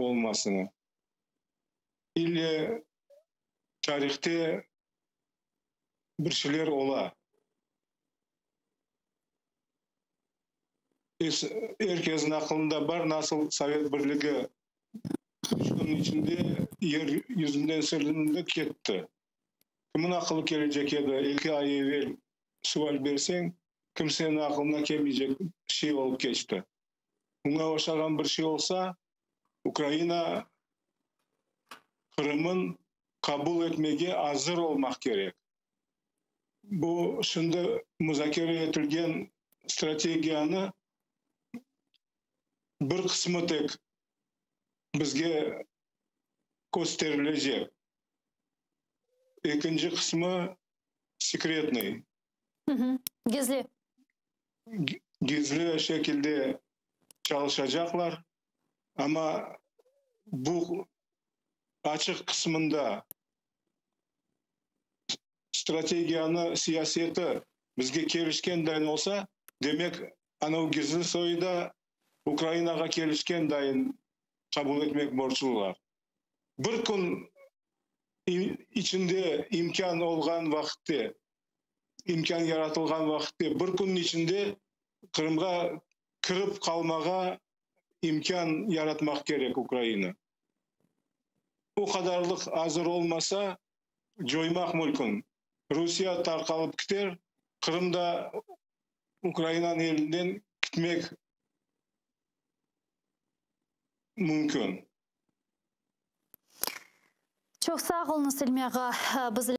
olmasını. İlle tarihte bir şeyler ola. Er kesniñ aqılında bar, nasıl Sovet Birligi üç kün içinde yer yüzünden silindi ketti. Kimniñ aqılı kelecek edi, eki ay evel sual berseñ, kimseniñ aqılına kelmeycek şey olıp keçti. Buña oşağan bir şey olsa, Ukraina Qırımın qabul etmege azır olmaq kerek. Bu şimdi muzakere etilgen strategiyanı bir qısmı tek bizge kösterilecek. Ekinci qısmı sekretnıy. Gizli. Gizli şekilde çalışacaqlar, amma bu açıq qısmında strategiyanı, siyaseti bizge kelişken dayın olsa, demek, anav gizli soyu da Ukrainağa kelişken dayın qabul etmek borclular. Bir kün içinde imkân olğan vaqıtte, imkân yaratılğan vaqıtte, bir künniñ içinde Qırımğa kirip qalmağa imkân yaratmaq kerek Ukraina. O qadarlıq azır olmasa, coymaq mülkün. Rusiye tarqalıp kiter, Qırım da Ukrainanıñ elinden kitmek mümkün. Çoq sağ oluñız, İlmi ağa. Biz.